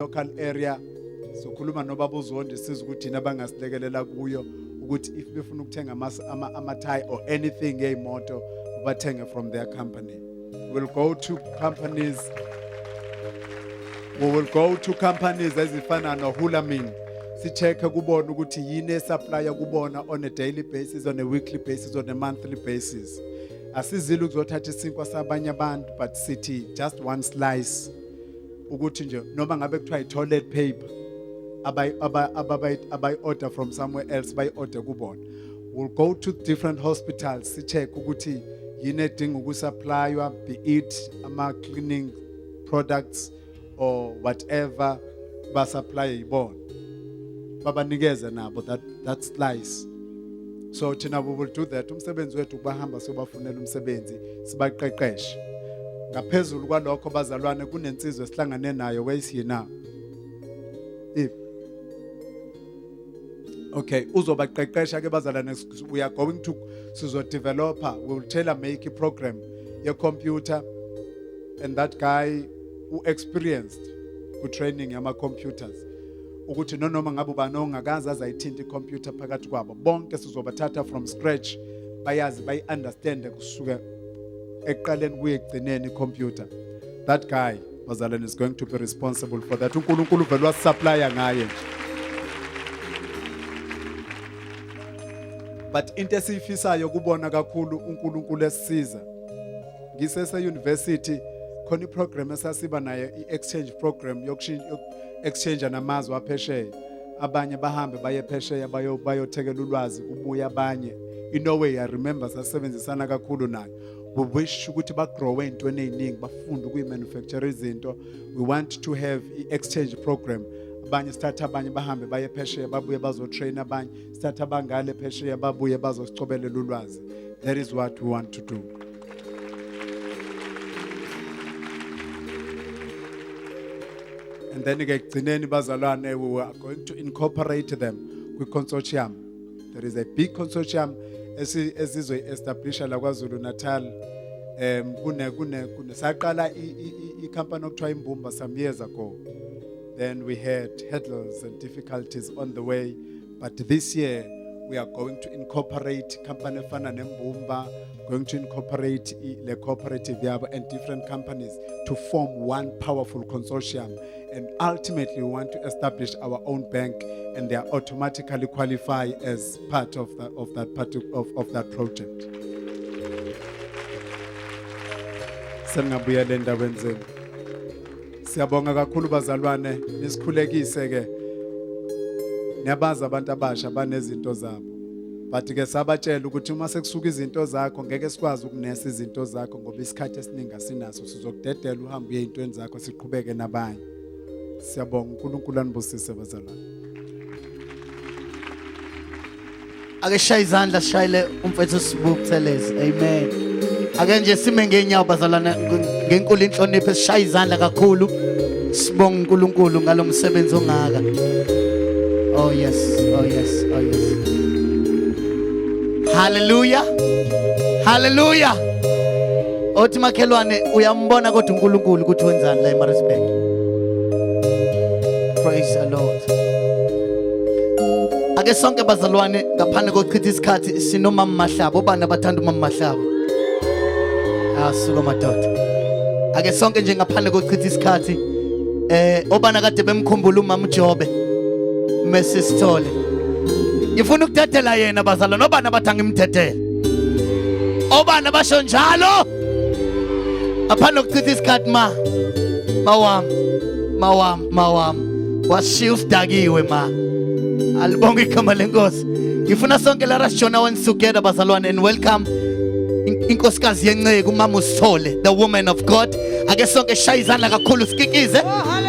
Local area sokhuluma nobaba uZondi siza ukuthi thina bangasilekelela kuyo ukuthi if befuna ukuthenga ama-tie or anything yey'moto bathenge from their company. We'll go to companies, we will go to companies ezifana noHulamin, si-check-e kubona ukuthi yini esupplya kubona on a daily basis, on a weekly basis, on a monthly basis. Asizile ukuzothatha isinkwa sabanye abantu, but sithi just one slice ukuthi nje noma ngabe kuthiwa i-toilet paper abayi-order from somewhere else, bayi-order kubona. We'll go to different hospitals, si-check ukuthi yini edinga ukusupplywa, be it ama-cleaning products or whatever, basupplye yibona, babanikeze nabo that slice. So thina we will do that. Umsebenzi wethu ukubahamba siyobafunela umsebenzi, sibaqeqeshe. Ngaphezulu kwalokho bazalwane, kunensizwa esihlangane nayo. Where is he now? If okay, uzobaqeqesha ke bazalwane. We are going to sizodevelopa, we will tailor make a program ye computer, and that guy who experienced ku training yama computers, ukuthi nonoma ngabe ubani ongakaze azayithinta i-computer phakathi kwabo bonke, sizobathatha from scratch, bayazi, bayi-understande kusuka ekuqaleni kuye ekugcineni i-computer. That guy bazalwane is going to be responsible for that. UNkulunkulu vele wasupplya ngaye nje, but into esiyifisayo kubona kakhulu uNkulunkulu esisiza. Ngisese university khona iprogram esasiba nayo, i-exchange program yokushintsha, exchange namazwe aphesheya. Abanye bahambe baye phesheya bayothekela ulwazi, kubuya abanye. In Norway, I remember, sasebenzisana kakhulu nayo. We wish ukuthi bagrowe ey'ntweni ey'ningi, bafunde ukuyi-manufacture izinto. We want to have i-exchange program, abanye sithathe abanye bahambe baye phesheya, babuye bazotrain abanye, sithathe abangale phesheya, babuye bazosicobelela ulwazi. That is what we want to do. And then ke ekugcineni bazalwane, we are going to incorporate them kwi-consortium. There is a big consortium esizoyi-establisha la KwaZulu Natal. Um kune kune kune saqala i-company okuthiwa Imbumba some years ago. Then we had hurdles and difficulties on the way, but this year we are going to incorporate company efana neMbumba, going to incorporate le cooperative yabo and different companies to form one powerful consortium, and ultimately we want to establish our own bank, and they are automatically qualify as part of the, of that part of that project. Seningabuyela endaweni zenu. Siyabonga kakhulu bazalwane, nisikhulekise ke. Niyabazi abantu abasha banezinto zabo, but ke sabatshela ukuthi uma sekusuka izinto zakho, ngeke sikwazi ukunesa izinto zakho ngoba isikhathi esiningi asinaso. Sizokudedela uhambe uye ey'ntweni zakho, siqhubeke nabanye. Siyabonga, uNkulunkulu anibusise bazalwane. Ake shaye izandla, sishayele umfethu Sibu Buthelezi. Amen. Ake nje sime ngenyawo bazalwane ngenkulu inhlonipho, sishaye izandla kakhulu. Sibonga uNkulunkulu ngalomsebenzi ongaka. Oh yes, oh yes, oh yes. Hallelujah. Hallelujah. Othi makhelwane, uyambona kodwa uNkulunkulu ukuthi wenzani la eMaritzburg. Praise the Lord. Ake sonke bazalwane, ngaphandle kokuchitha isikhathi, sinomama Mahlaba. Obani abathanda umama Mahlaba? Asuka madoda. Ake sonke nje ngaphandle kokuchitha isikhathi, obana kade bemkhumbula umama uJobe, Mrs Sithole. Ngifuna ukudedela yena bazalwane, obani abathi angimdedele? Obani abasho njalo? Ngaphandle kokuchitha isikhathi, ma. Mawami, mawami, mawami. Washiya usidakiwe ma. Alibonge igama lenkosi. Ngifuna sonke let us join our hands together bazalwane and welcome inkosikazi yenceku, umama uSithole, the woman of God. Ake sonke shaya izandla kakhulu, sikikize.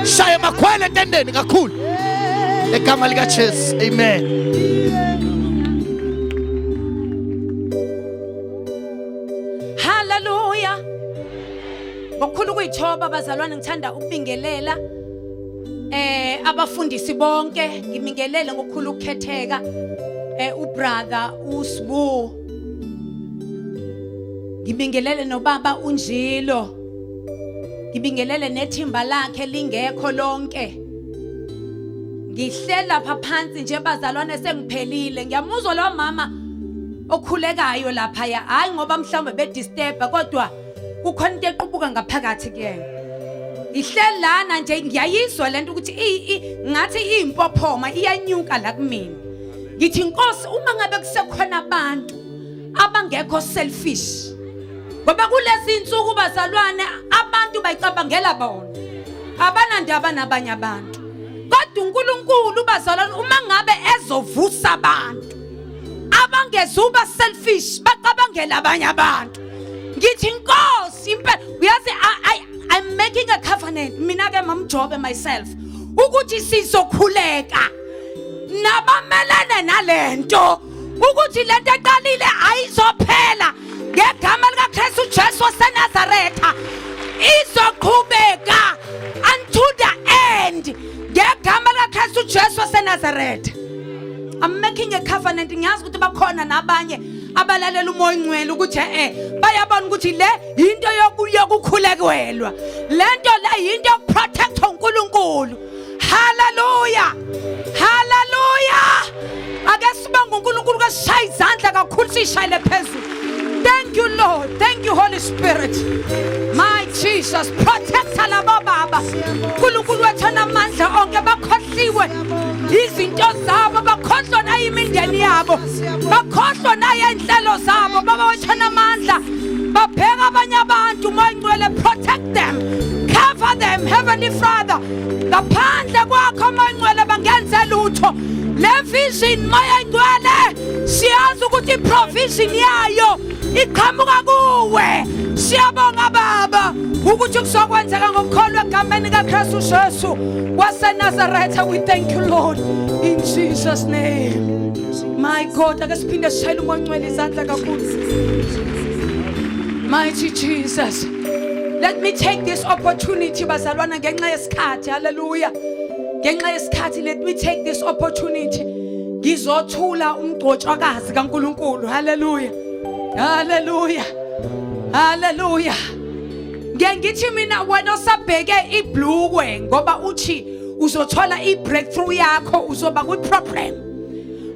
Shaya makhwele etendeni kakhulu. Egama lika Jesu. Amen. Hallelujah. Ngokukhulu ukuyithoba bazalwane, ngithanda ukubingelela abafundisi bonke, ngibingelele ngokukhulu ukukhetheka ubrother uSbu, ngibingelele nobaba uNjilo, ngibingelele nethimba lakhe lingekho lonke. Ngihleli lapha phansi nje bazalwane sengiphelile. Ngiyamuzwa lo mama okhulekayo lapha ya. Hayi ngoba mhlawumbe bedisturb kodwa kukhona into equbuka ngaphakathi kuyena. Ngihleli lana nje ngiyayizwa lento ukuthi ngathi iyimpophoma iyanyuka la kumina. Ngithi Nkosi uma ngabe kusekhona abantu abangekho selfish ngoba kulezi insuku bazalwane abantu bayicabangela bona abanandaba nabanye abantu kodwa uNkulunkulu bazalwane uma ngabe ezovusa abantu abangezuba selfish bacabangela abanye abantu ngithi inkosi impela uyazi I'm making a covenant mina ke mamjobe myself ukuthi sizokhuleka nabamelene nalento ukuthi lento eqalile ayizophela ngegama likaKristu Jesu waseNazaretha izoqhubeka unto the end ngegama likaKristu Jesu waseNazaretha. I'm making a covenant. Ngiyazi ukuthi bakhona nabanye abalalela umoya ongcwele ukuthi eh bayabona ukuthi le into yokukhulekelwa, lento le into yokuprotect uNkulunkulu. Hallelujah, hallelujah. Ake sibonge uNkulunkulu kasishaya izandla kakhulu sishayele phezulu. Thank you Lord, thank you Holy Spirit. My Jesus, protect laba baba. uNkulunkulu wethu namandla onke bakhohliwe izinto zabo, bakhohlwa nayo imindeni yabo, bakhohlwa nayo inhlelo zabo. Baba wethu namandla, babheka abanye abantu. Moya Ngcwele, protect them, cover them, Heavenly Father. Ngaphandle kwakho Moya Ngcwele bangenze lutho. Le vision Moya Ngcwele siyazi ukuthi provision yayo iqhamuka kuwe. Siyabonga Baba ukuthi kuzokwenzeka ngokukholwa egameni kaKristu Jesu waseNazaretha. We thank you Lord in Jesus name. My God, ake siphinde sishayele uMoya Ngcwele izandla kakhulu. Mighty Jesus. Let me take this opportunity bazalwana ngenxa yesikhathi. Hallelujah. Ngenxa yesikhathi let me take this opportunity. Ngizothula umgcotshwakazi kaNkuluNkulu. Hallelujah. Hallelujah. Hallelujah. Ngeke ngithi mina wena osabheke iblukwe ngoba uthi uzothola i-breakthrough yakho uzoba kwi-problem.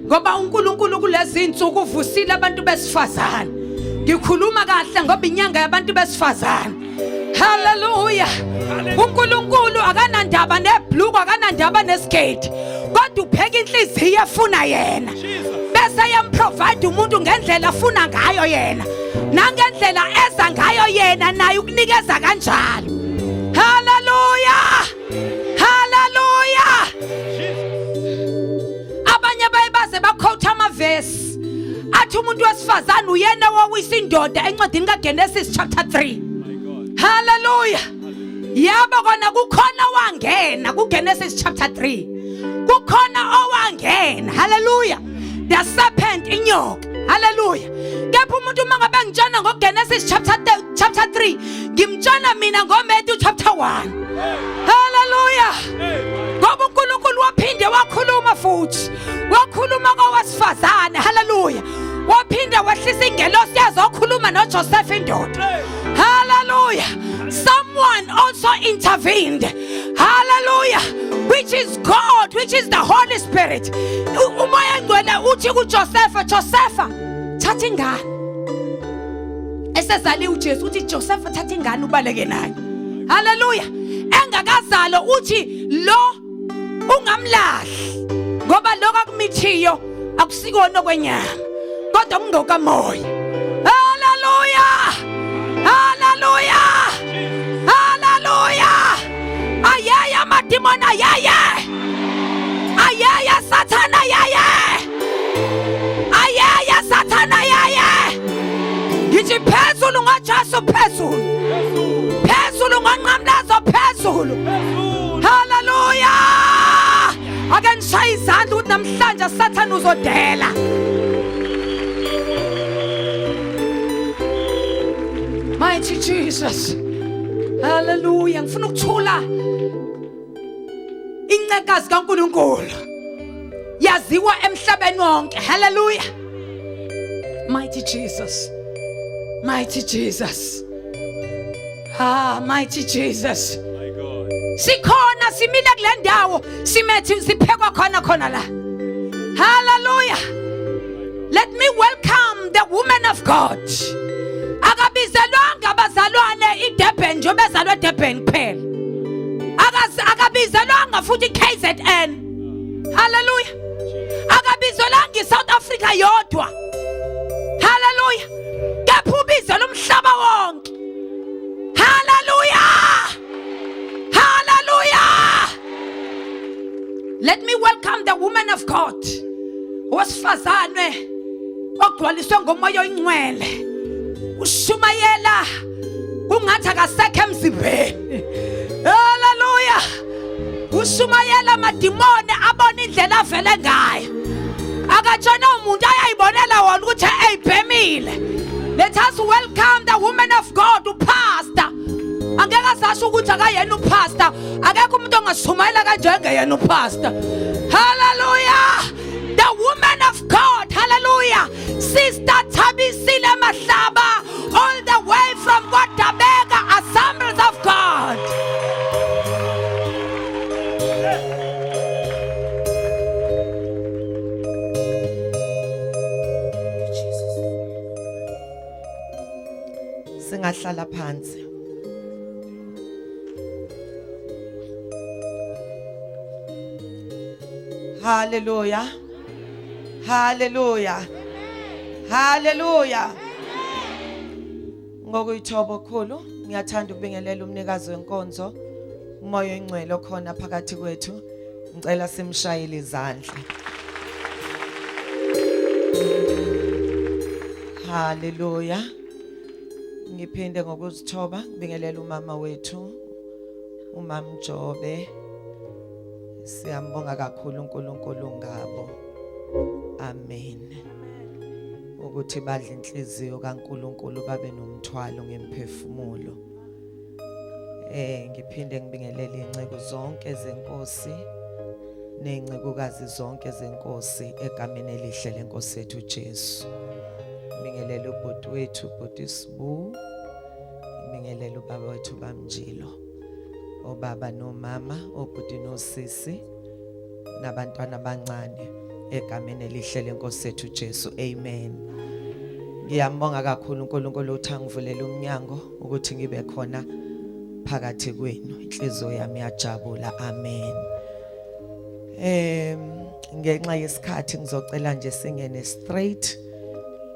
Ngoba uNkulunkulu kulezi insuku uvusile abantu besifazane. Ngikhuluma kahle ngoba inyanga yabantu besifazane. Hallelujah. uNkulunkulu akanandaba nebhluku, akanandaba nesigedi, kodwa ubheka inhliziyo efuna yena bese yamprovide umuntu ngendlela afuna ngayo yena nangendlela eza ngayo yena, naye ukunikeza kanjalo. Hallelujah. Hallelujah. Abanye baye baze bakhotha amavesi athi umuntu wesifazane uyena owawisa indoda encwadini kaGenesis chapter 3. Hallelujah. Yabo kona kukhona wangena kuGenesis chapter 3. Kukhona owangena. Hallelujah. The serpent, inyoka. Hallelujah. Kepha umuntu uma ngabe ngitshana ngoGenesis chapter 3, ngimtshana mina ngoMatthew chapter 1. Hallelujah. Ngoba uNkulunkulu waphinde wakhuluma futhi. Wakhuluma kowesifazane. Hallelujah. Waphinde wehlisa ingelosi yazokhuluma noJoseph indoda. Hallelujah. Someone also intervened. Hallelujah. Which is God, which is the Holy Spirit. UMoya Ngcwele uthi kuJoseph, Joseph, thatha ingane. Esezaliwe uJesu uthi Joseph thatha ingane ubaleke nayo. Hallelujah. Engakazalo uthi lo ungamlahli ngoba lokho akumithiyo akusikona okwenyama kodwa kungokamoya. Hallelujah. Hallelujah. Hallelujah. Ayeye amadimoni ayeye. Ayeye Sathana ayeye. Ayeye Sathana ayeye. Ngithi phezulu ngoJesu phezulu. Phezulu ngonqamlazo phezulu. Hallelujah. Ake nishaye izandla ukuthi namhlanje Sathana uzodela. Mighty Jesus. Hallelujah. Ngifuna ukuthula incekazi kaNkuluNkulu. Yaziwa emhlabeni wonke. Hallelujah. Mighty Jesus. Mighty Jesus. Ah, mighty Jesus. My God. Sikhona simile kule ndawo simethi siphekwa owesifazana khona la. Hallelujah. Let me welcome the woman of God. Akabizelwanga abazalwane iDurban nje obezalwe eDurban kuphela. Akabizelwanga futhi iKZN. Hallelujah. Akabizelwanga iSouth Africa yodwa. Hallelujah. Kepha ubizelwe umhlaba wonke. Hallelujah. Hallelujah. Let me welcome the woman of God. Owesifazane ogcwaliswe ngomoya oyingcwele. Ushumayela kungathi akasekho emzimbeni. Hallelujah. Ushumayela amadimoni abona indlela avele ngayo. Akatshona umuntu ayayibonela wona ukuthi eyibhemile. Let us welcome the woman of God, upastor. Angeke asasho ukuthi akayena upastor. Akekho umuntu ongashumayela kanjengeyena upastor. Hallelujah. The woman of God, hallelujah. Sister Thabisile Mahlaba, all the way from KwaDabeka Assemblies of God. Singahlala phansi. Hallelujah. Hallelujah. Hallelujah. Ngokuyithoba okukhulu ngiyathanda ukubingelela umnikazi wenkonzo umoya oyingcwele okhona phakathi kwethu. Ngicela simshayele izandla. Hallelujah. Ngiphinde ngokuzithoba ngibingelela umama wethu uMam Jobe. Siyambonga kakhulu uNkulunkulu ngabo. Amen. Ukuthi badle inhliziyo kaNkulunkulu babe nomthwalo ngemphefumulo. Eh ngiphinde ngibingelele inceku zonke zenkosi nezincekukazi zonke zenkosi egameni elihle lenkosi yethu Jesu. Ngibingelele ubhuti wethu ubhuti Sibu. Ngibingelele ubaba wethu Bamjilo. Obaba nomama, obhuti nosisi nabantwana abancane egameni elihle lenkosi yethu Jesu. Amen. Ngiyambonga kakhulu uNkulunkulu uthi angivulele umnyango ukuthi ngibe khona phakathi kwenu. Inhliziyo yami yajabula. Amen. Ngenxa yesikhathi ngizocela nje singene straight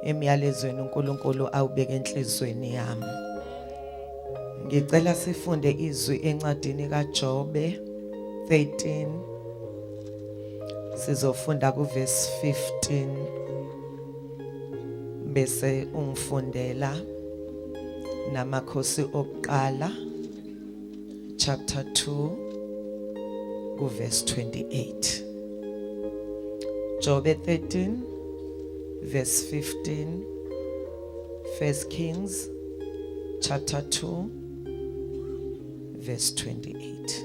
emyalezweni uNkulunkulu awubeke enhlizweni yami. Ngicela sifunde izwi encwadini kaJobe 13 sizofunda kuverse 15 bese ungifundela namakhosi okuqala chapter 2 kuverse 28. Jobe 13 verse 15, First Kings chapter 2 verse 28.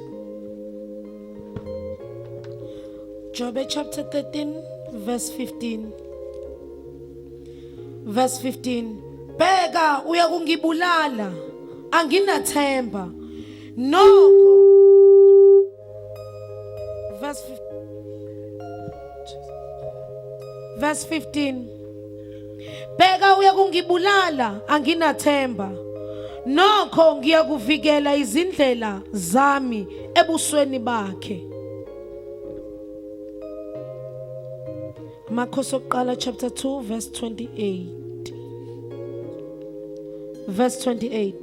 Job chapter 13 verse 15. Verse 15. Bheka uyakungibulala anginathemba. Nokho verse 15 Verse 15. Bheka uyakungibulala anginathemba. Nokho ngiyakuvikela izindlela zami ebusweni bakhe. Amakhosi okuqala chapter 2 verse 28. Verse 28.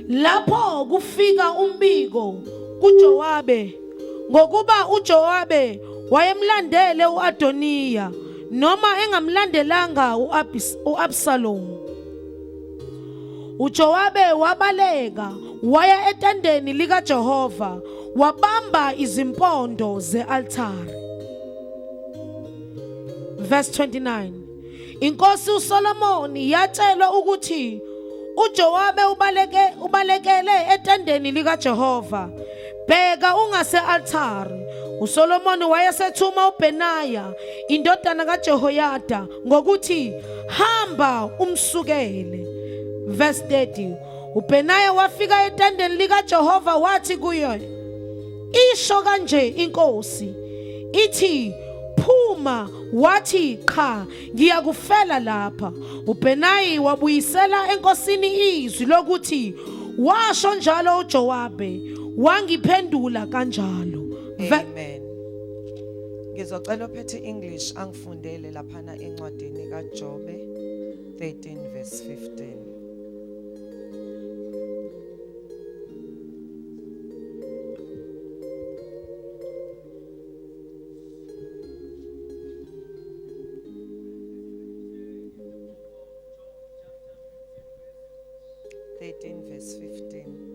Lapho kufika umbiko kuJowabe ngokuba uJowabe wayemlandele uAdoniya noma engamlandelanga uAbsalomu. UJowabe wabaleka waya etendeni likaJehova wabamba izimpondo ze-altare. Verse 29. Inkosi uSolomoni yatshelwa ukuthi uJowabe ubaleke ubalekele etendeni likaJehova. Bheka ungase-altare. uSolomoni wayesethuma uBhenaya indodana kaJehoyada ngokuthi hamba umsukele. Verse 30. uBhenaya wafika etendeni likaJehova wathi kuyo, isho kanje inkosi, ithi phuma wathi qha ngiyakufela lapha uBhenayi wabuyisela enkosini izwi lokuthi washo njalo uJowabe wangiphendula kanjalo Amen. Ngizocela ophethe English angifundele laphana encwadini kaJobe 13 verse 15. Verse 15.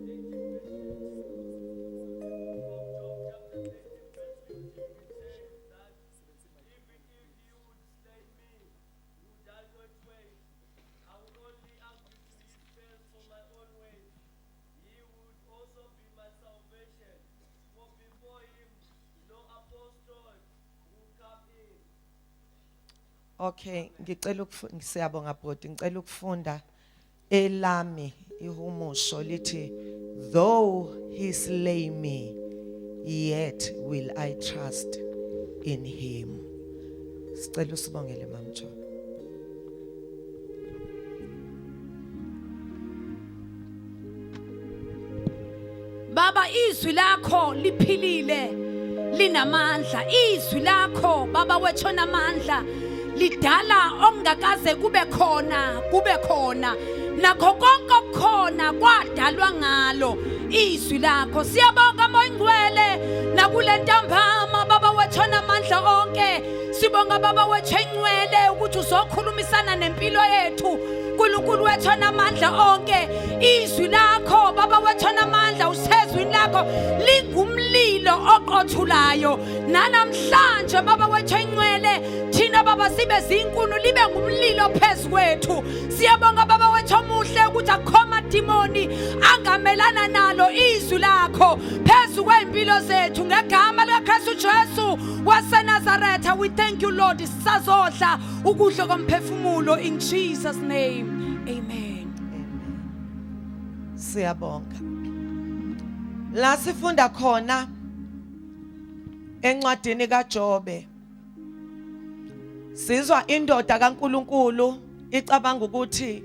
Okay, ngicela siyabonga bhuti, ngicela ukufunda elami ihumusho lithi though he slay me yet will I trust in him. Sicela usibongele mamjo. Baba izwi lakho liphilile linamandla izwi lakho baba wethu onamandla lidala okungakaze kube khona kube khona nakho konke okukhona kwadalwa ngalo izwi lakho siyabonga moya ingcwele nakule ntambama baba wethu onamandla onke sibonga baba wethu engcwele ukuthi uzokhulumisana nempilo yethu uNkulunkulu wethu onamandla onke izwi lakho baba wethu onamandla usezwini lakho lingumlilo oqothulayo nanamhlanje baba wethu engcwele thina baba sibe zinkunu libe ngumlilo phezu kwethu siyabonga baba wethu omuhle ukuthi akukho madimoni angamelana nalo izwi lakho phezu kwey'mpilo zethu ngegama likaKristu Jesu waseNazaretha we thank you Lord sisazodla ukudla komphefumulo in Jesus name amen. Siyabonga. La sifunda khona encwadini kaJobe sizwa indoda kaNkuluNkulu icabanga ukuthi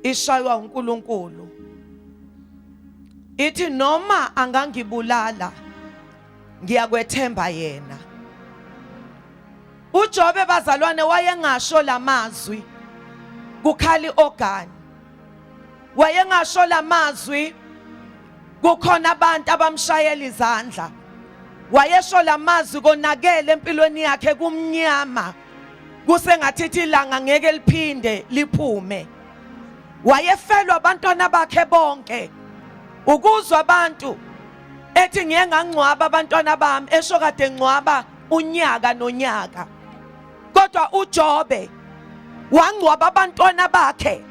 ishaywa uNkulunkulu ithi noma angangibulala ngiyakwethemba yena uJobe bazalwane wayengasho lamazwi kukhali ogani wayengasho lamazwi kukhona abantu abamshayela izandla wayesho lamazwi konakele empilweni yakhe kumnyama kusengathithi ilanga ngeke liphinde liphume wayefelwa abantwana bakhe bonke ukuzwa abantu ethi ngiye ngangcwaba abantwana bami esho kade ngcwaba unyaka nonyaka kodwa uJobe wangcwaba abantwana bakhe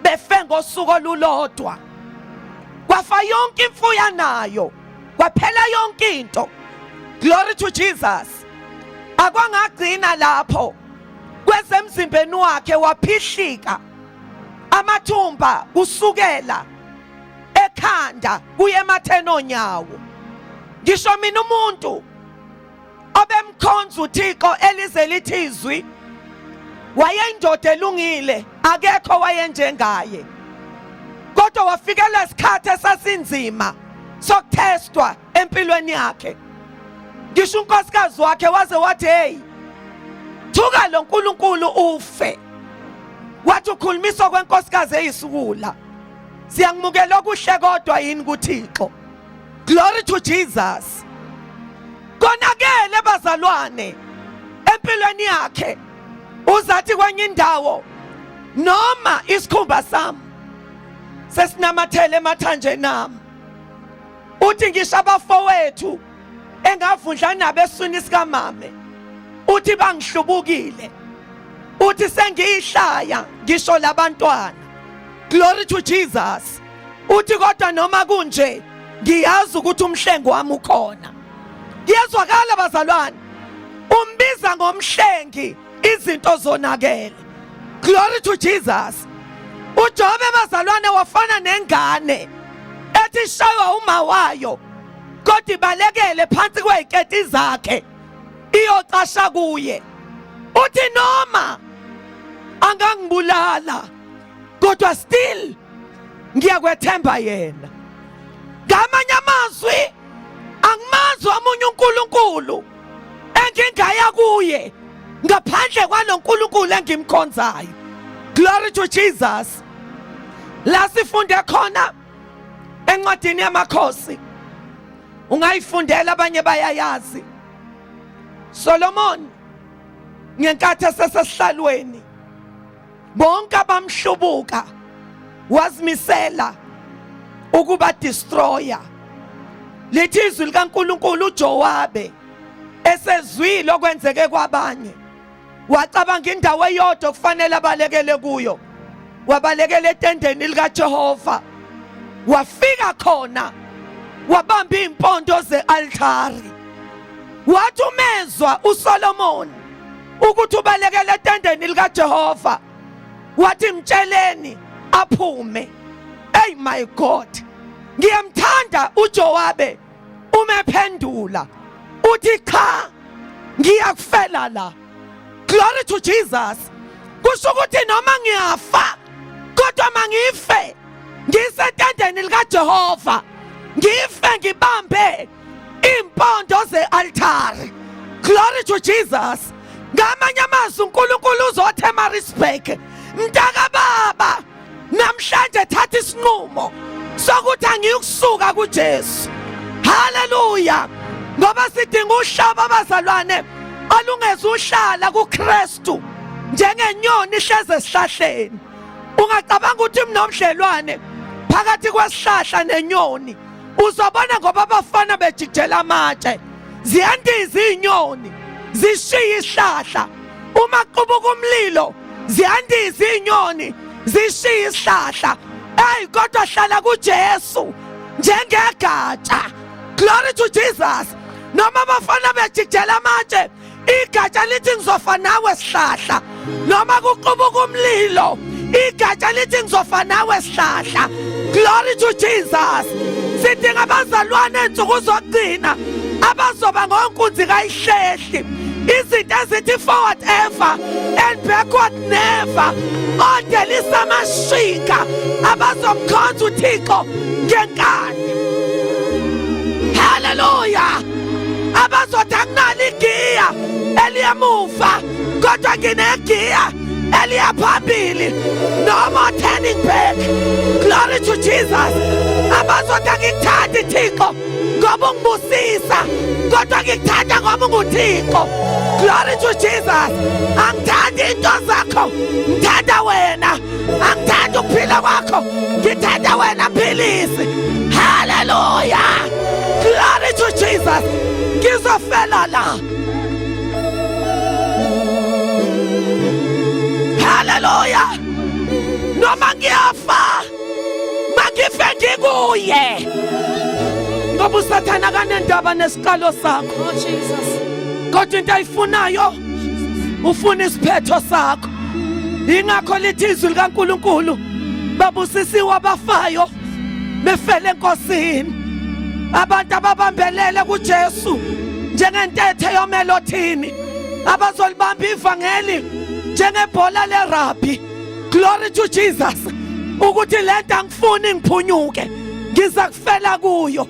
befe ngosuku olulodwa kwafa yonke imfuyo nayo kwaphela yonke into glory to Jesus akwangagcina lapho kwezemzimbeni wakhe waphihlika amathumba kusukela ekhanda kuye ematheni onyawo ngisho mina umuntu obemkhonza uThixo elize lithi izwi wayeyindoda elungile akekho wayenjengaye kodwa wafikelwa isikhathi esasinzima sokuthestwa empilweni yakhe ngisho unkosikazi wakhe waze wathi hey thuka lo nkulunkulu ufe wathi ukhulumiswa kwenkosikazi eyisukula siyangimukela okuhle kodwa yini kuThixo glory to Jesus konakele bazalwane empilweni yakhe uzathi kwenye indawo noma isikhumba sami sesinamathele emathanjeni ami uthi ngisho abafowethu engavundla nabo eswini sikamame uthi bangihlubukile uthi sengiyihlaya ngisho labantwana glory to Jesus uthi kodwa noma kunje ngiyazi ukuthi umhlengi wami ukhona kuyezwakala bazalwane umbiza ngomhlengi izinto zonakele glory to Jesus uJobe bazalwane wafana nengane ethi ishaywa uma wayo Kodwa ibalekele phansi kweziketi zakhe iyocasha kuye. Uthi noma angangibulala kodwa still ngiyakwethemba yena. Ngamanye amazwi angimazi omunye uNkulunkulu engingaya kuye ngaphandle kwaloNkulunkulu engimkhonzayo. Glory to Jesus. La sifunde khona encwadini yamakhosi ungayifundela abanye bayayazi. Solomon ngenkathi esesesihlalweni bonke abamhlubuka wazimisela ukuba destroyer. Lithi izwi likaNkuluNkulu uJowabe esezwile okwenzeke kwabanye wacabanga indawo eyodwa okufanele abalekele kuyo, wabalekela etendeni likaJehova. Wafika khona wabamba impondo zealtari. Wathi umezwa uSolomon ukuthi ubalekele etendeni likaJehova, wathi mtsheleni aphume. Hey my God, ngiyamthanda uJowabe uma ephendula uthi cha ngiyakufela la. Glory to Jesus. Kusho ukuthi noma ngiyafa kodwa mangife ngisetendeni likaJehova, ngife ngibambe impondo zealtari. Glory to Jesus. Ngamanye amazwi uNkulunkulu uzothi eMaritzburg, mntaka baba namhlanje thatha isinqumo sokuthi angiyukusuka kuJesu. Haleluya. Ngoba sidinga uhlaba abazalwane olungeze uhlala kuKristu njengenyoni ihleze esihlahleni. Ungacabanga ukuthi mnobudlelwane phakathi kwesihlahla nenyoni, uzobona ngoba abafana bejijela amatshe, ziyandiza izinyoni zishiye isihlahla. Uma kuqubuka umlilo ziyandiza izinyoni zishiye isihlahla. Ey, kodwa hlala kuJesu njengegatsha. Glory to Jesus. Noma abafana bejijela amatshe, igatsha lithi ngizofa nawe sihlahla. Noma kuqubuka umlilo, igatsha lithi ngizofa nawe sihlahla. Glory to Jesus. Sidinga abazalwane ensuku zokugcina abazoba ngonkunzi kayihlehli, izinto ezithi forward ever and backward never, odelisa amashinga abazomkhonza uThixo ngenkani. Haleluya. Abazothi anginalo igiya eliyemuva kodwa nginegiya eliya phambili, no more turning back. Glory to Jesus. Abazothi angikuthandi Thixo ngoba ungibusisa, kodwa ngikuthanda ngoba unguThixo. Glory to Jesus. Angithandi into zakho, ngithanda wena. Angithandi ukuphila kwakho, ngithanda wena philisi. Haleluya. Glory to Jesus. Ngizofela la. Haleluya. Noma ngiyafa mangife ngikuye, ngoba uSathana akanendaba nesiqalo sakho. Oh Jesus. Kodwa into ayifunayo, ufuna isiphetho sakho. Ingakho lithi izwi likaNkuluNkulu, babusisiwe abafayo befele enkosini, abantu ababambelele kuJesu njengentethe yomelothini, abazolibamba ivangeli njengebhola lerugby. Glory to Jesus. Ukuthi lento angifuni ngiphunyuke, ngiza kufela kuyo.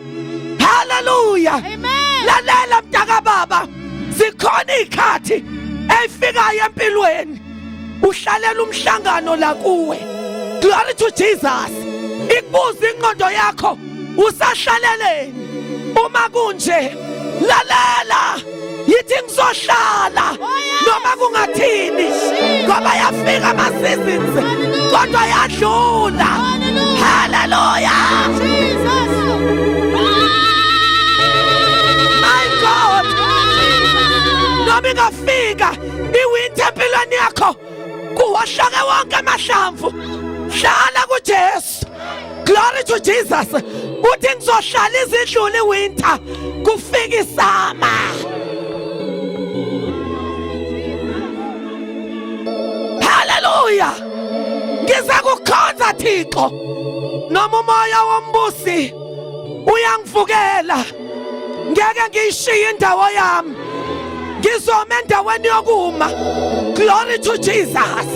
Haleluya. Amen. Lalela mntaka baba, zikhona izikhathi eyifikayo empilweni uhlalela umhlangano la kuwe. Glory to Jesus. Ikubuza ingqondo yakho, usahlaleleni uma kunje? Lalela, yithi ngizohlala noma kungathini, ngoba yafika ama seasons kodwa yadlula. Haleluya. Jesus. My God. Noma ingafika iwinter empilweni yakho kuwohloke wonke amahlamvu, hlala kuJesu. Glory to Jesus. Uthi ngizohlala izidlule iwinter kufika isummer. Haleluya. Ngiza kukhonza Thixo noma umoya wombusi uyangivukela. Ngeke ngiyishiye indawo yami. Ngizoma endaweni yokuma. Glory to Jesus.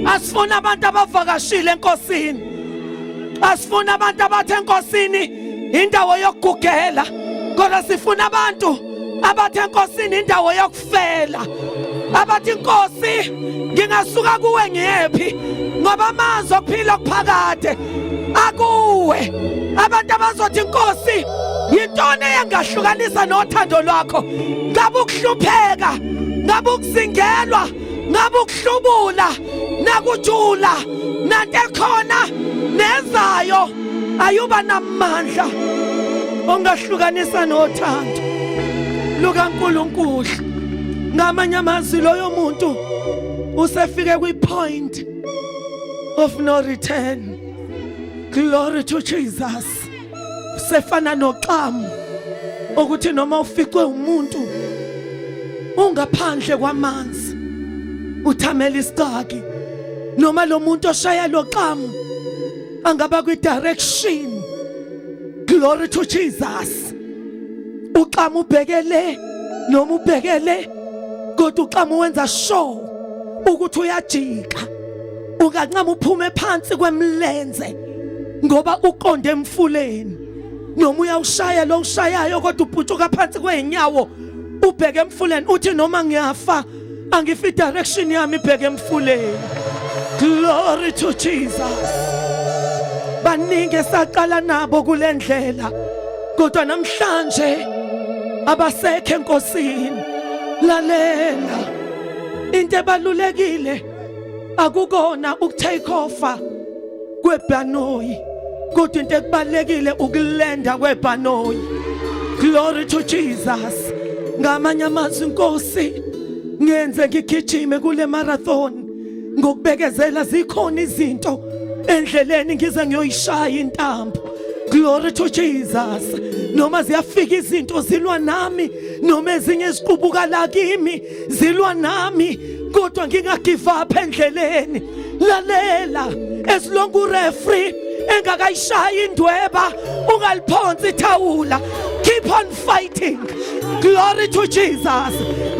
Asifuna abantu abavakashile enkosini. Asifuna abantu abathe enkosini indawo yokugugela. Kodwa sifuna abantu abathe enkosini indawo yokufela. Abathi inkosi ngingasuka kuwe ngiyephi ngoba amazwi okuphila okuphakade akuwe. Abantu abazothi inkosi yintoni eyangahlukanisa nothando lwakho? Ngabe ukuhlupheka, ngabe ukuzingelwa, ngabe ukuhlubula nakujula nanto ekhona nezayo ayuba namandla ongahlukanisa nothando lukaNkulunkulu. Ngamanye amazwi loyo muntu usefike kwi-point of no return. Glory to Jesus. Sefana noxamu ukuthi noma uficwe umuntu ungaphandle kwamanzi uthamela isicaki, noma lo muntu oshaya lo xamu angaba kwi direction. Glory to Jesus. Uxamu ubhekele noma ubhekele, kodwa uxamu wenza sure ukuthi uyajika, ungancama uphume phansi kwemlenze ngoba uqonde emfuleni, noma uyawushaya lo ushayayo kodwa uputshuka phansi kweenyawo ubheke emfuleni, uthi noma ngiyafa angifi, direction yami ibheke emfuleni. Glory to Jesus. Baningi esaqala nabo kule ndlela, kodwa namhlanje abasekho enkosini. Lalela, into ebalulekile akukona ukutake off kwebhanoyi, kodwa into ekubalekile ukulenda kwebhanoyi. Glory to Jesus. Ngamanye amazwi, inkosi ngenze ngigijime kule marathon ngokubekezela, zikhona izinto endleleni ngize ngiyoyishaya intambo. Glory to Jesus. Noma ziyafika izinto zilwa nami, noma ezinye ziqubuka la kimi zilwa nami, kodwa ngingagive up endleleni. Lalela, as long ureferee engakayishayi indweba, ungaliphonsi ithawula. Keep on fighting. Glory to Jesus.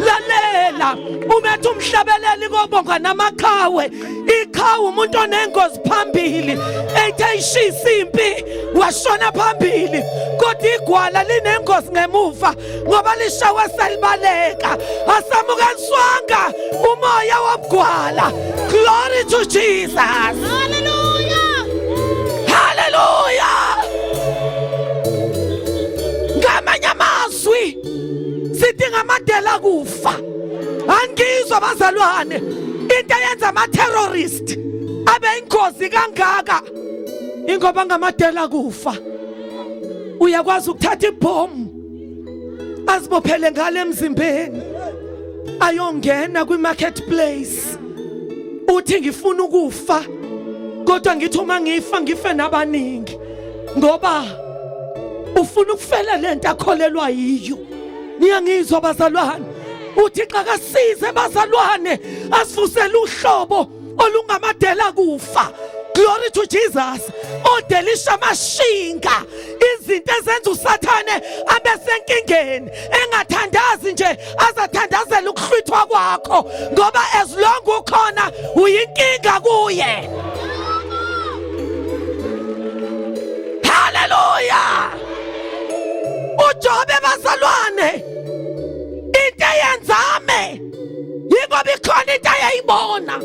Lalela, umethu umhlabeleli kobonga namaqhawe. Iqhawe umuntu onengozi phambili, ethe ishisa impi washona phambili, kodwa igwala linengozi ngemuva ngoba lishawe selibaleka. Asamukeliswanga umoya wobugwala. Glory to Jesus. Hallelujah. Hallelujah. Ngamanye amazwi sidinga amadela kufa. Angizwa bazalwane, into eyenza ama terrorist abe ingozi kangaka ingoba ngamadela kufa. Uyakwazi ukuthatha ibhomu azibophele ngale emzimbeni ayongena kwi-marketplace, uthi ngifuna ukufa kodwa ngithi uma ngifa ngife nabaningi, ngoba ufuna ukufela lento akholelwa yiyo. Niyangizwa bazalwane? Uthi akasize bazalwane, asivusele uhlobo olungamadela kufa. Glory to Jesus. Odelisha amashinga, izinto ezenza usathane abe senkingeni, engathandazi nje azathandazela ukuhlwithwa kwakho, ngoba as long ukhona uyinkinga kuye. Haleluya. UJobe bazalwane, into eyenzame yingoba ikhona into ayeyibona.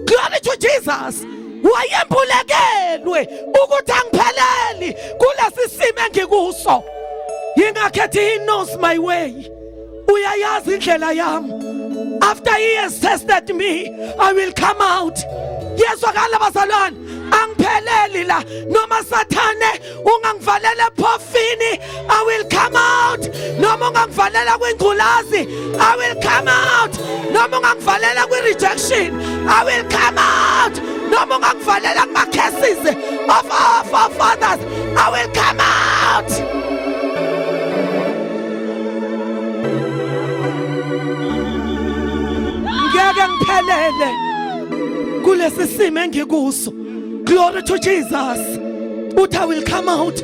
Glory to Jesus. Wayembulekelwe ukuthi angipheleli kulesi simo engikuso, yingakhethi he knows my way, uyayazi indlela yami. After he has tested me, I will come out. Yezwakala bazalwane? Angipheleli la, noma sathane ungangivalela ephofini, I will come out. Noma ungangivalela kwingculazi, I will come out. Noma ungangivalela kwi-rejection, I will come out. Noma ungangivalela kuma-curses of our forefathers, I will come out. Ngeke ngiphelele kulesi simo engikuso. Glory to Jesus. Uthi I will come out.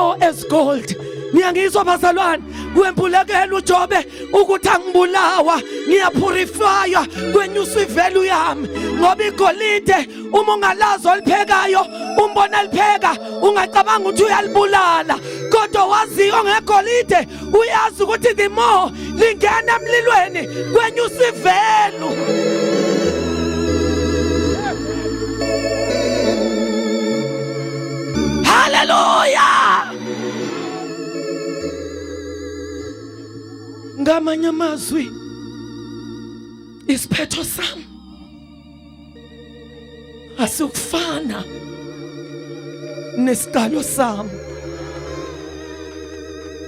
pure as gold. Niyangizwa bazalwane? Wembulekela uJobe ukuthi angibulawa, ngiyapurifywa, kwenyusa ivalue yami, ngoba igolide uma ungalazi oliphekayo, umbona lipheka ungacabanga ukuthi uyalibulala, kodwa waziyo ngegolide uyazi ukuthi the more lingena emlilweni kwenyusa ivalue. Haleluya! Ngamanye amazwi, isiphetho sami asikufana nesiqalo sami.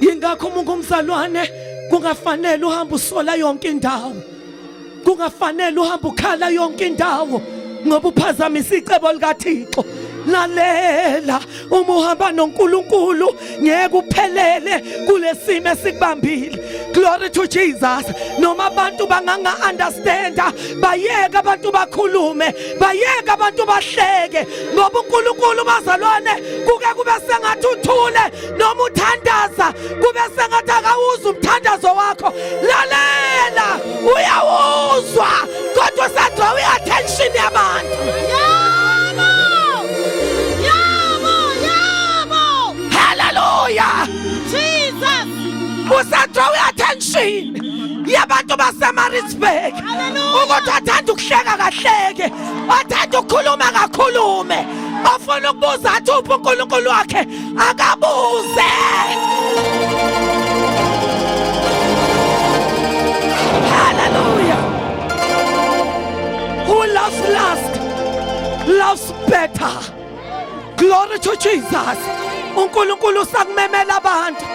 Yingakho uma ungumzalwane kungafanele uhambe usola yonke indawo, kungafanele uhambe ukhala yonke indawo, ngoba uphazamisa icebo likaThixo. Lalela, uma uhamba noNkulunkulu ngeke uphelele kulesimo esikubambile. Glory to Jesus. Noma abantu banganga understanda, bayeke abantu bakhulume, bayeke abantu bahleke, ngoba uNkulunkulu bazalwane kuke kube sengathi uthule noma uthandaza kube sengathi akawuzwa umthandazo wakho. Lalela, uyawuzwa, kodwa usadraw i-attention yabantu. Yabo! Yabo! Yabo! Hallelujah! Jesus! Usadraw i-attention yabantu baseMaritzburg ukuthi athanda ukuhleka kahleke, athanda ukukhuluma kakhulume, ofuna ukubuza athi uphi uNkulunkulu wakhe akabuze. Hallelujah. Who loves last loves better. Glory to Jesus. uNkulunkulu usakumemela abantu.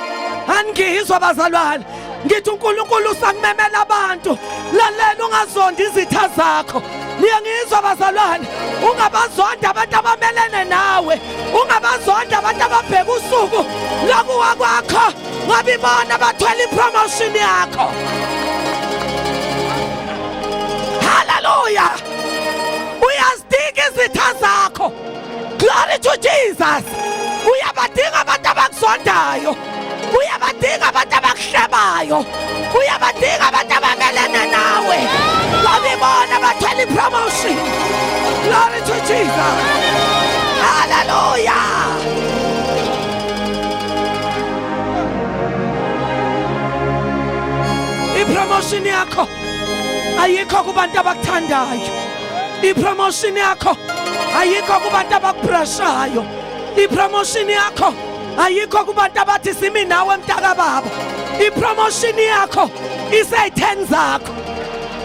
Angizwa bazalwane, ngithi uNkulunkulu usakumemela abantu. Lalela, ungazondi izitha zakho. Niyangizwa bazalwane? Ungabazonda abantu abamelene nawe, ungabazonda abantu ababheka usuku lokuwa kwakho, ngoba ibona bathwele ipromotion yakho. Haleluya! Uyazidinga izitha zakho. Glory to Jesus. Uyabadinga abantu abakuzondayo, uyabadinga abantu abakuhlebayo, uyabadinga abantu abamelene nawe, ngoba ibona bathwele ipromotion. Glory to Jesus. Hallelujah. Ipromotion yakho ayikho kubantu abakuthandayo. Ipromotion yakho ayikho kubantu abakubrashayo. Ipromotion yakho ayikho kubantu abathi simi nawe mntaka baba. Ipromotion yakho isey'theni zakho.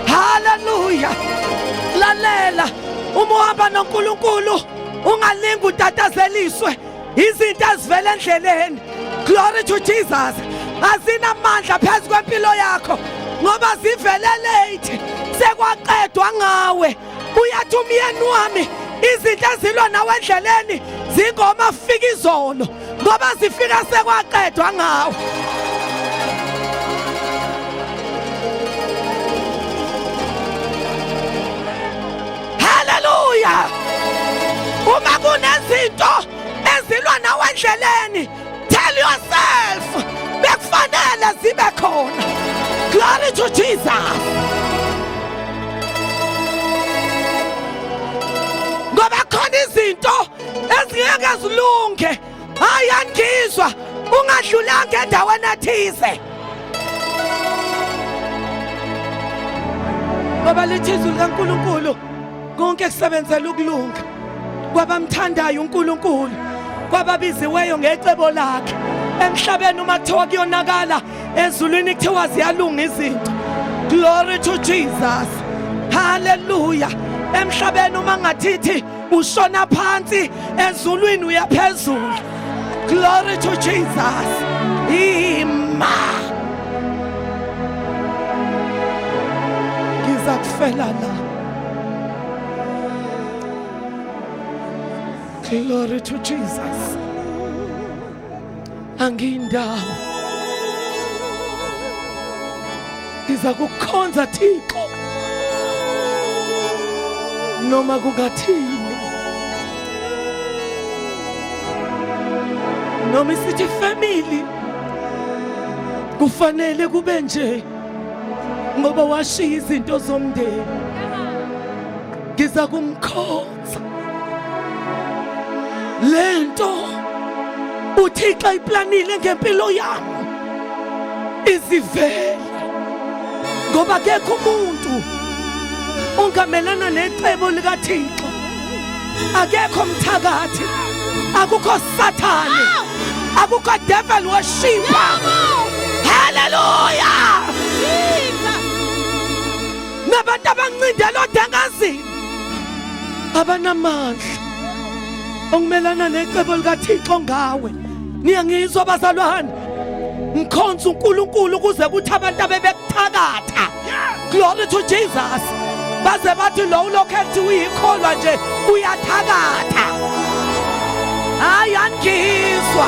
Haleluya! Lalela, uma uhamba noNkulunkulu ungalingi utatazeliswe izinto ezivela endleleni. Glory to Jesus. Azinamandla phezu kwempilo yakho ngoba zivele late, sekwaqedwa ngawe. Uyathi umyeni wami, izinto ezilwa nawe endleleni zingoma fika izolo, ngoba zifika sekwaqedwa ngawe. Haleluya! Uma kunezinto ezilwa nawe endleleni, tell yourself bekufanele zibe khona. Glory to Jesus. Ngoba khona izinto ezingeke zilunge, hayi angizwa, ungadlulanga endaweni ethize, ngoba lithi izwi likaNkulunkulu konke kusebenzela ukulunga kwabamthandayo uNkulunkulu, kwababiziweyo ngecebo lakhe. Emhlabeni uma kuthiwa kuyonakala, ezulwini kuthiwa ziyalunga izinto. Glory to Jesus. Hallelujah. Emhlabeni uma ngathithi ushona phansi, ezulwini uyaphezulu. Glory to Jesus. Ima, ngiza kufela la. Glory to Jesus. Angindawo, ngiza kukhonza Thixo noma kungathini. Noma isithi family kufanele kube nje ngoba washiya izinto zomndeni. Ngiza kumkhonza lento uThixo ayiplanile ngempilo yami izivele ngoba kekho umuntu ongamelana necebo likaThixo akekho mthakathi akukho sathane akukho devil worshiper haleluya nabantu abancindela odengazini abanamandla okumelana necebo likaThixo ngawe niyangizwa bazalwane ngikhonza uNkulunkulu ukuze kuthi abantu abebekuthakatha glory to Jesus baze bathi lo ulokhu ethi uyikholwa nje uyathakatha hayi angizwa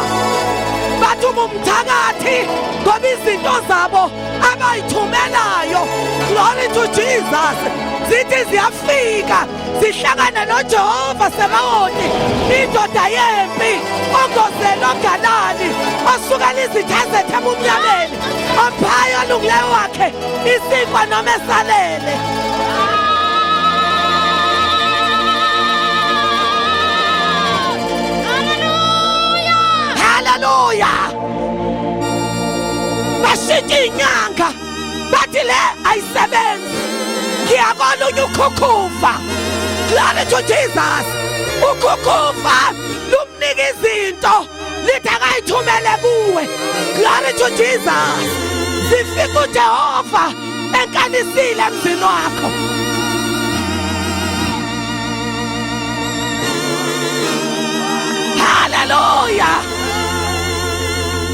bathi ungumthakathi ngoba izinto zabo abayithumelayo glory to Jesus zithi ziyafika zihlangane noJehova Sebawoti indoda yempi ongozelo ogalali osukela izitha zethu ebumnyameni omphayo olungileyo wakhe isinkwa noma esalele Hallelujah bashintsha inyanga bathi le ayisebenzi ngiyakolunye ukhukhuva glory to Jesus ukhukhuva lumnika izinto lithi akayithumele kuwe glory to Jesus sifika uJehova enkanisile emzini wakho haleluya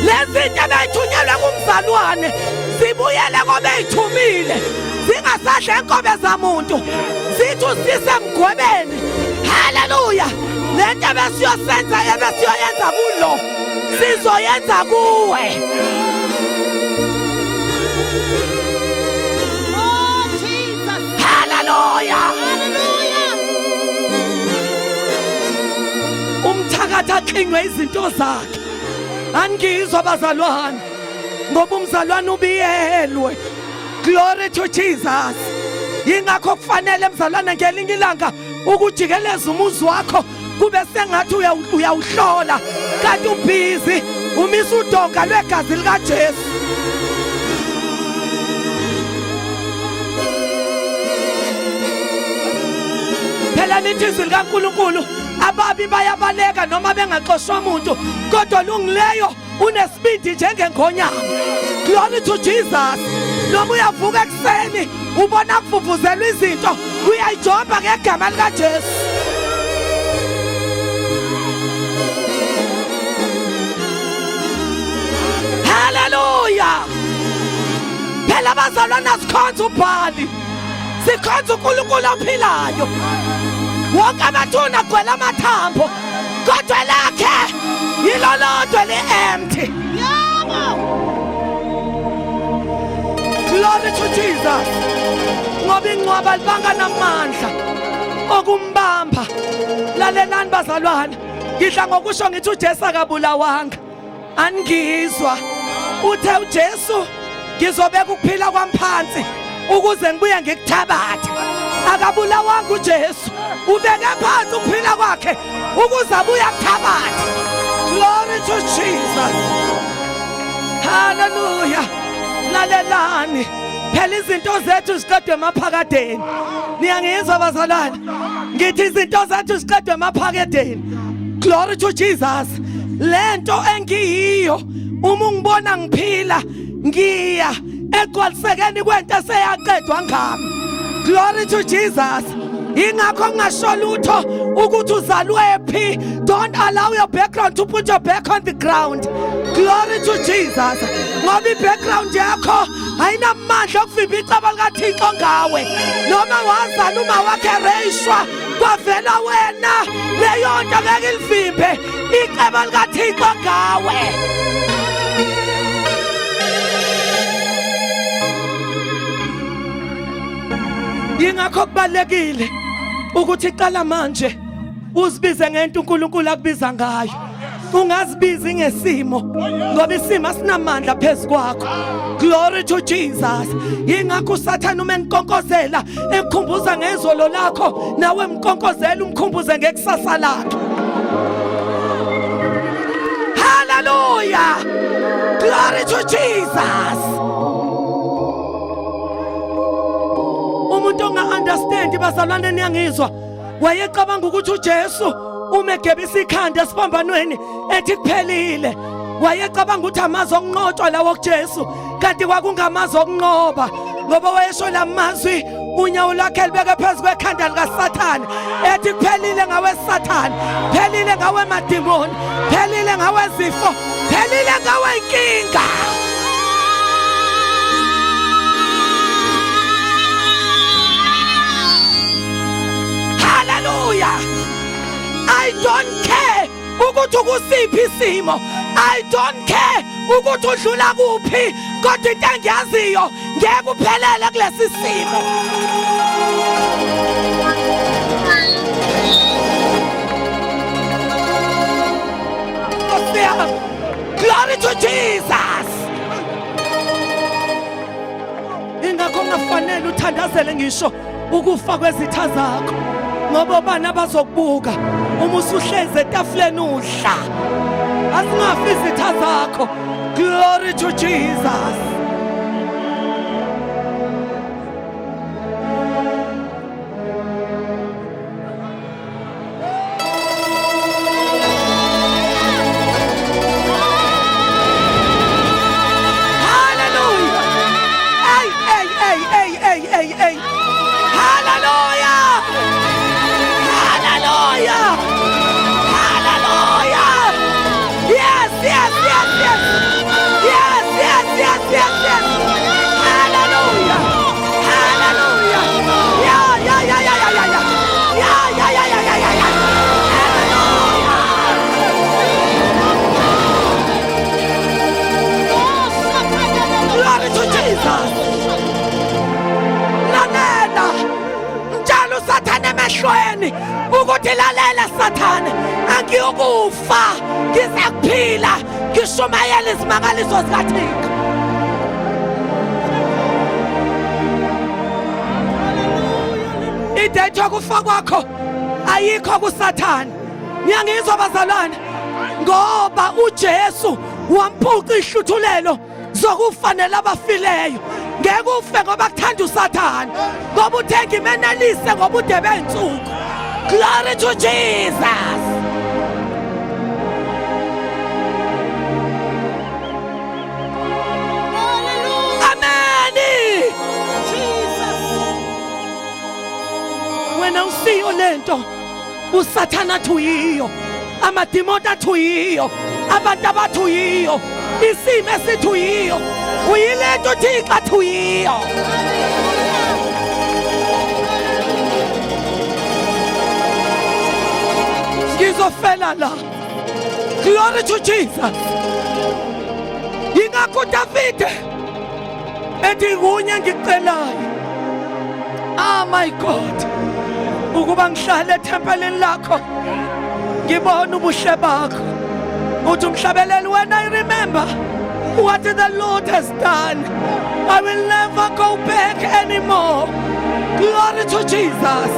lezinto ebeyithunyelwe kumzalwane zibuyele kobeyithumile zingasadla enkobe zamuntu zithi usise emgwebeni haleluya lento ebesiyosenza ebesiyoyenza kulo sizoyenza kuwe Oh, Jesus. haleluya Hallelujah. umthakathi aklinywe izinto zakhe angizwa bazalwane ngoba umzalwane ubiyelwe glory to Jesus yingakho kufanele mzalwane ngelinye ilanga ukujikeleza umuzi wakho kube sengathi uyawuhlola kanti ubhizi umisa udonga lwegazi likaJesu phela lithi izwi likaNkulunkulu ababi bayabaleka noma bengaxoshwa muntu kodwa lungileyo unesibindi njengengonyama glory to Jesus noma uyavuka ekuseni ubona kuvuvuzelwa izinto uyayijomba ngegama likaJesu Haleluya phela abazalwana sikhonza ubhali sikhonza uNkulunkulu ophilayo wonke amathuna agcwele amathambo kodwa lakhe yilo lodwa li-empty Yebo. Glory to Jesus ngoba ingcwaba libanga namandla okumbamba lalelani bazalwane ngidla ngokusho ngithi uJesu akabulawanga Angizwa. Uthe uJesu ngizobeka ukuphila kwami phansi ukuze ngibuye ngikuthabathe. Akabulawanga uJesu. Ubeke phansi ukuphila kwakhe ukuze abuye akuthabathe. Glory to Jesus. Hallelujah. Lalelani. Phela izinto zethu ziqedwe emaphakadeni. Niyangizwa bazalwane? Ngithi izinto zethu ziqedwe emaphakadeni. Glory to Jesus. Lento engiyiyo uma ungibona ngiphila ngiya egcwalisekeni kwento eseyaqedwa ngami. Glory to Jesus. Ingakho ngingasho lutho ukuthi uzalwe phi. Don't allow your background to put your back on the ground. Glory to Jesus. Ngoba i-background yakho ayinamandla okuvimba icebo likaThixo ngawe. Noma wazala uma wakhe reyishwa kwavela wena leyo nto ngeke ilivimbe icebo likaThixo ngawe. Yingakho kubalekile ukuthi qala manje uzibize ngento uNkulunkulu akubiza ngayo. Ungazibizi ngesimo ngoba isimo asinamandla phezu kwakho. Glory to Jesus. Yingakho uSathane uma enkonkozela ekukhumbuza ngezolo lakho nawe mkonkozela umkhumbuze ngekusasa lakhe. Hallelujah. Glory to Jesus. Umuntu onga understand bazalwane niyangizwa wayecabanga ukuthi uJesu uma egebisa ikhanda esiphambanweni ethi kuphelile wayecabanga ukuthi amazwi okunqotshwa lawo kuJesu kanti kwakungamazwi okunqoba ngoba wayesho lamazwi unyawo lwakhe libeke phezu kwekhanda likaSathane ethi kuphelile ngawe Sathane phelile ngawe madimoni phelile ngawe zifo phelile ngawe inkinga. Hallelujah. I don't care ukuthi ukusiphi isimo. I don't care ukuthi udlula kuphi kodwa into engiyaziyo ngeke uphelele kulesi simo. Nkosi yami. Glory to Jesus. Ingakho ungafanele uthandazele ngisho ukufa kwezitha zakho ngoba obani abazokubuka uma usuhlezi etafuleni udla. Asingafi izitha zakho. Glory to Jesus. Hallelujah. Hey, hey, hey, hey, hey, hey, hey. Hallelujah. Hallelujah. Hallelujah. Yes, yes, yes, yes. Yes, yes, yes, yes, yes. Hallelujah. Hallelujah. Yeah, yeah, yeah, yeah, yeah, yeah, yeah. Yeah, yeah, yeah, yeah, yeah, yeah, yeah. Hallelujah. Glory to Jesus. Lalela. Mtshela uSathane emehlweni ukuthi lalela Sathane angiyukufa ngizakuphila ngishumayela izimangaliso zikaThixo. Idate yokufa kwakho ayikho kuSathane. Niyangizwa bazalwane? Ngoba uJesu wamphuca ihluthulelo zokufanele abafileyo. Ngeke ufe ngoba kuthanda uSathane. Ngoba uthe ngimenelise ngobude bensuku. Glory to Jesus. Amen. Jesus. Wena usiyo lento uSathana athi uyiyo, amadimoni athi uyiyo, abantu abathi uyiyo, isimo esithi uyiyo, uyilento uThixo athi uyiyo. Ngizofela la. Glory to Jesus. Yingakho uDavide ethi kunye ngikucelayo. Ah my God. Ukuba ngihlale ethempelini lakho ngibone ubuhle bakho. Uthi umhlabeleli when I remember what the Lord has done, I will never go back anymore. Glory to Jesus.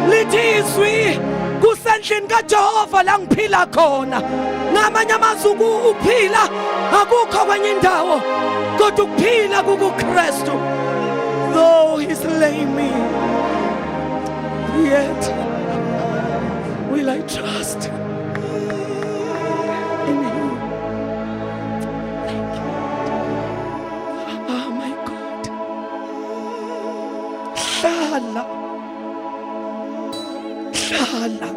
Lithi izwi kusendlini kaJehova la ngiphila khona. Ngamanye amazwi ukuphila akukho kwenye indawo kodwa ukuphila kukuKristu. Though he slay me, yet will I trust in him. Thank you. Oh my God. Hlala. Hlala.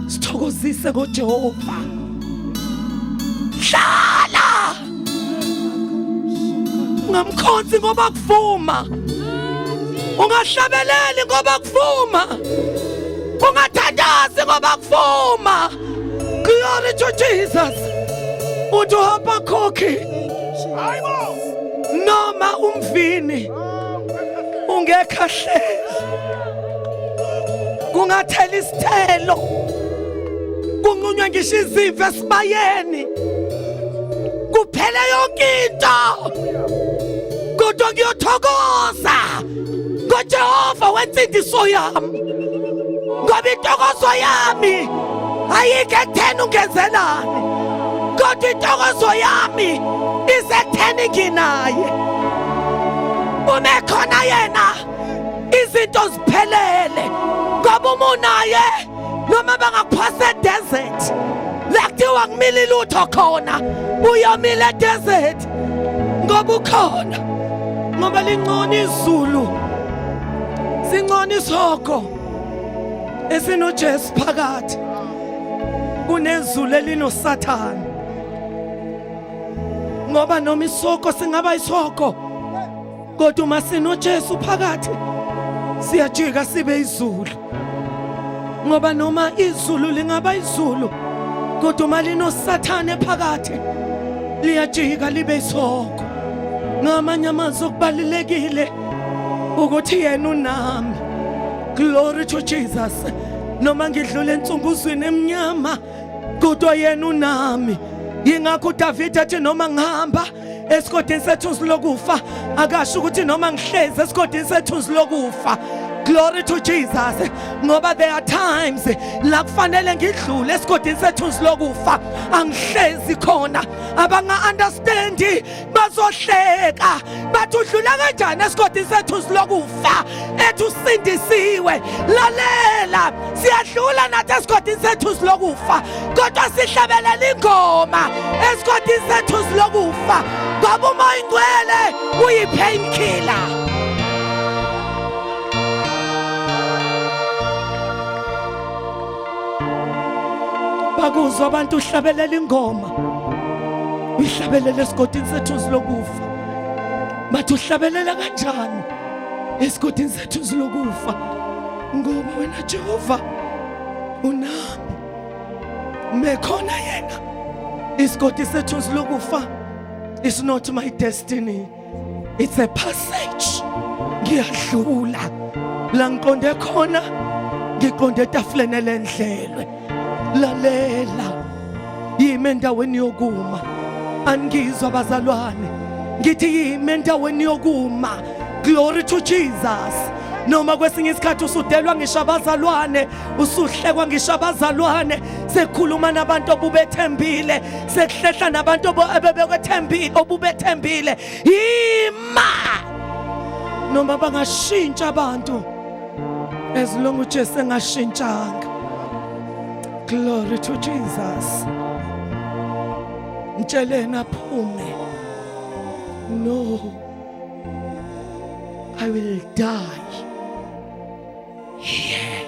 Sithokozise ngoJehova. Hlala. Ungamkhonzi ngoba kuvuma. Ungahlabeleli ngoba kuvuma. Ungathandazi ngoba kuvuma. Glory to Jesus. Uthi uHabakhukhi noma umvini ungekho ahleli kungathela isithelo. Kunqunywe ngisho izimvu esibayeni. Kuphele yonke into. Kodwa ngiyothokoza ngoJehova wensindiso yami. Ngoba intokozo yami ayikho ekutheni ungenzelani. Kodwa intokozo yami isekutheni nginaye. Uma ekhona yena izinto ziphelele ngoba uma unaye noma bangakuphasa edesert la kuthiwa kumile lutho khona uyomila edesert ngoba ukhona ngoba lingcono izulu singcono isihogo esinoJesu phakathi kunezulu elinoSathane ngoba noma isoko singaba isoko kodwa uma sinoJesu phakathi siyajika sibe izulu ngoba noma izulu lingaba izulu kodwa uma linosathane phakathi liyajika libe isoko ngamanye amazwi okubalulekile ukuthi yena unami glory to Jesus noma ngidlule ensunguzweni emnyama kodwa yena unami yingakho uDavid athi noma ngihamba esigodini sethunzi lokufa akasho ukuthi noma ngihlezi esigodini sethunzi lokufa glory to Jesus ngoba there are times la kufanele ngidlule esigodini sethunzi lokufa angihlezi khona abanga understand bazohleka bathi udlula kanjani esigodini sethunzi lokufa ethi usindisiwe lalela siyadlula nathi esigodini sethunzi lokufa kodwa sihlabelela ingoma esigodini sethunzi lokufa ngoba umoya ingcwele uyi-pain killer bakuzwa abantu uhlabelela ingoma uyihlabelela esigodini sethunzi lokufa bathi uhlabelela kanjani esigodini sethunzi lokufa ngoba wena Jehova unami mekhona yena isigodi sethunzi lokufa is not my destiny it's a passage ngiyadlula la ngiqonde khona ngiqonde etafuleni elendlelwe lalela yimi endaweni yokuma angizwa bazalwane ngithi yimi endaweni yokuma glory to Jesus noma kwesinye isikhathi usudelwa ngisho abazalwane usuhlekwa ngisho abazalwane sekukhuluma nabantu obubethembile sekuhlehla nabantu abebekwethembile obubethembile yima noma bangashintsha abantu as long uJesu engashintshanga glory to Jesus mtsheleni aphume no I will die here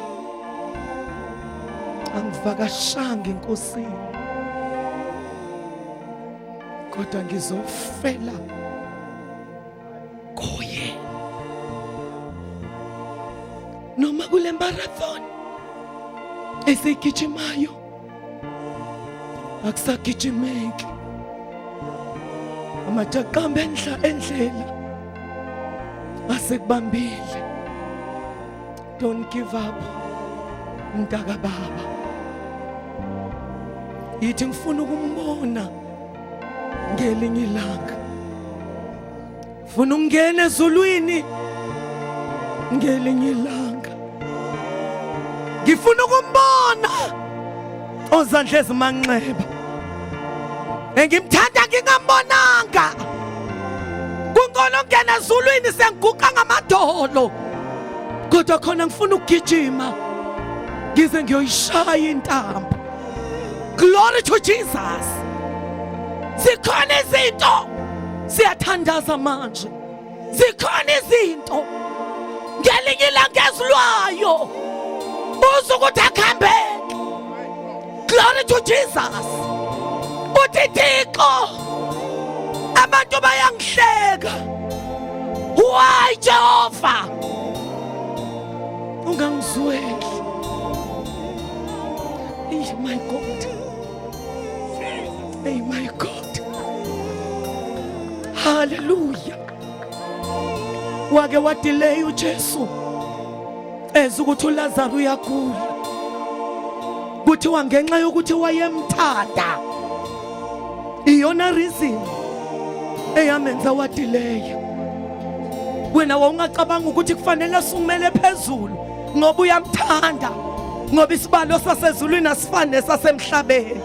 angivakashanga enkosini kodwa ngizofela kuye noma kule marathon esiyigijimayo akusagijimeki amajaqamba endla endlela asekubambile don't give up mntaka baba yithi ngifuna ukumbona ngelinye ilanga funa ukungena ezulwini ngelinye ilanga ngifuna ukumbona ozandla ezimanxeba engimthanda ngingambonanga kungcono ngena ezulwini sengiguqa ngamadolo kodwa khona ngifuna ukugijima ngize ngiyoyishaya intambo glory to Jesus zikhona izinto siyathandaza manje zikhona izinto ngelinye ilanga ezilwayo uze ukuthi akuhambeke glory to Jesus uthi Thixo abantu bayangihleka why Jehova ungangizweli Hey my God. Hey my God. Hallelujah. Wake wadelay uJesu. Eza ukuthi uLazaro uyagula. Kuthiwa ngenxa yokuthi wayemthanda, iyona reason eyamenza wadileya. Wena wawungacabanga ukuthi kufanele asukumele phezulu ngoba uyamthanda, ngoba isibalo sasezulwini asifani nesasemhlabeni.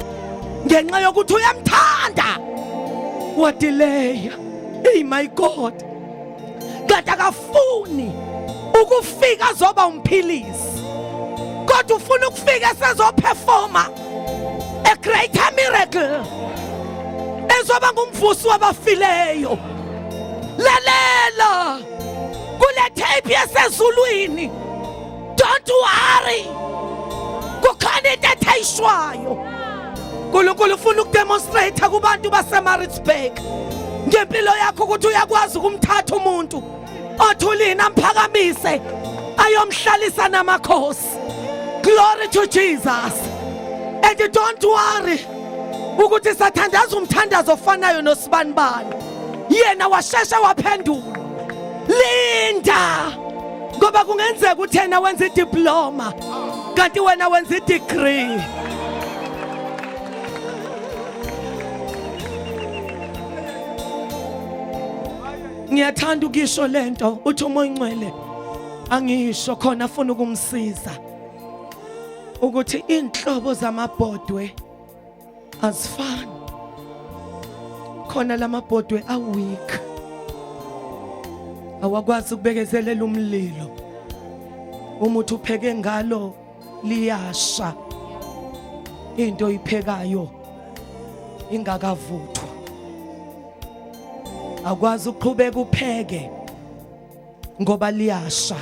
Ngenxa yokuthi uyamthanda wadileya. Hey my God, kanti akafuni ukufika azoba umphilisi, kodwa ufuna ukufika esezoperforma a greater miracle, ezoba ngumvusi wabafileyo. Lalela kule tape yasezulwini, don't worry, kukhona into ethayishwayo. uNkulunkulu ufuna ukudemonstrate kubantu baseMaritzburg ngempilo yakho ukuthi uyakwazi ukumthatha umuntu othulini amphakamise ayomhlalisa namakhosi. Glory to Jesus. And don't worry ukuthi sathandaza umthandazo ofanayo nosibanibani, yena washeshe waphendula. Linda, ngoba kungenzeka ukuthi yena wenza idiploma kanti wena wenza idegree. Ngiyathanda ukuyisho lento, uthi uMoya Ongcwele angisho khona afuna ukumsiza ukuthi inhlobo zamabhodwe azifani. Khona lamabhodwe a weak, awakwazi ukubekezelela umlilo. Uma uthi upheke ngalo liyasha, into oyiphekayo ingakavuthwa. Akwazi ukuqhubeka upheke ngoba liyasha.